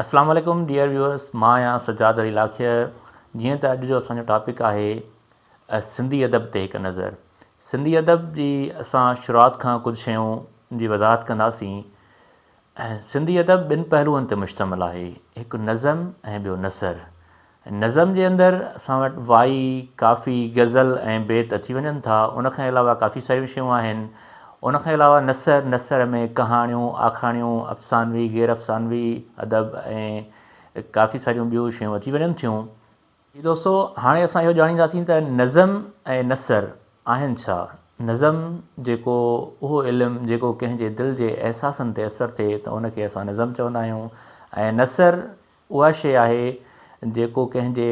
اسلام عليڪم dear viewers مان آهيان سجاد علي لاکير جيئن ته اڄ جو اسان جو ٽاپڪ آهي سنڌي ادب تي هڪ نظر سنڌي ادب جي اسان شروعات کان ڪجهه شيون جي وضاحت ڪنداسين سنڌي ادب ٻن پهلوئن تي مشتمل آهي هڪ نظم ۽ ٻيو نثر نظم جي اندر اسان وٽ وائي، ڪافي، غزل ۽ بيت اچي وڃن ٿا. ان کان علاوه ڪافي ساريون شيون آهن. ان کان علاوه نثر، نثر ۾ ڪهاڻيون، آکاڻيون، افسانوي، غير افسانوي ادب ۽ ڪافي ساريون ٻيون شيون اچي وڃن ٿيون. جي دوستو هاڻي اسان اهو ڄاڻينداسين ته نظم ۽ نثر آهن ڇا؟ نظم جيڪو اهو علم جيڪو ڪنهن جي دل جي احساسن تي اثر ٿئي ته ان کي اسان نظم چوندا آهيون ۽ نثر اها شيء آهي جيڪو ڪنهن جي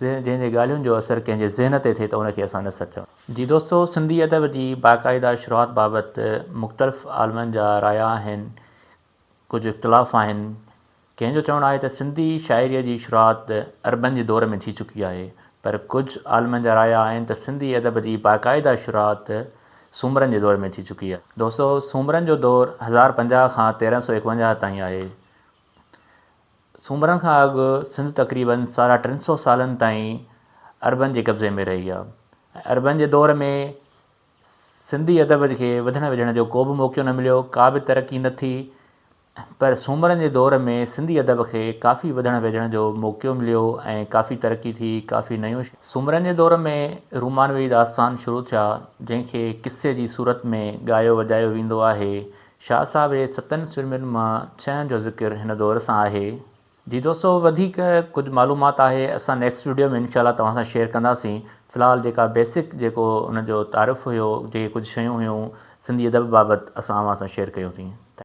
جنهن جي ڳالهين جو اثر ڪنهن جي ذهن تي ٿئي ته ان کي اسان نثر چوندا. جي دوستو سنڌي ادب جي باقاعده شروعات بابت مختلف عالمن جا رايا آهن، ڪجهه اختلاف آهن. ڪنهن جو چوڻ آهي ته سنڌي شاعريء جي شروعات عربن جي دور ۾ ٿي چڪي آهي پر ڪجهه عالمن جا رايا آهن ته سنڌي ادب جي باقاعده شروعات سومرن جي دور ۾ ٿي چڪي آهي. دوستو سومرن جو دور 1050 کان 1351 تائين آهي. سومرن کان اڳ سنڌ تقريباً ساڍا ٽن سئو سالن تائين عربن جي قبضي ۾ رهي آهي ۽ عربن جي دور ۾ سنڌي ادب کي وڌڻ ويجهڻ جو ڪو به موقعو نه مليو، ڪا به ترقي نه ٿي پر سومرن جي دور ۾ سنڌي ادب کي ڪافي وڌڻ ويجهڻ جو موقعو مليو ۽ ڪافي ترقي ٿي، ڪافي نيون سومرن جي دور ۾ رومانوي داستان شروع ٿيا، جنهن کي قصي جي صورت ۾ ڳايو وڄايو ويندو آهي. شاهه صاحب جي ستن سرمين مان ڇهن جو ذڪر هن دور سان آهي. جي دوستو وڌيڪ ڪجهه معلومات آهي اسان نيڪسٽ وڊيو ۾ انشاء الله توهان سان شيئر ڪنداسين في الحال جيڪا بيسڪ جيڪو ان جو تعارف هيو جيڪي ڪجهه شيون هيون سنڌي ادب بابت اسان اوهان سان شيئر ڪيون سين.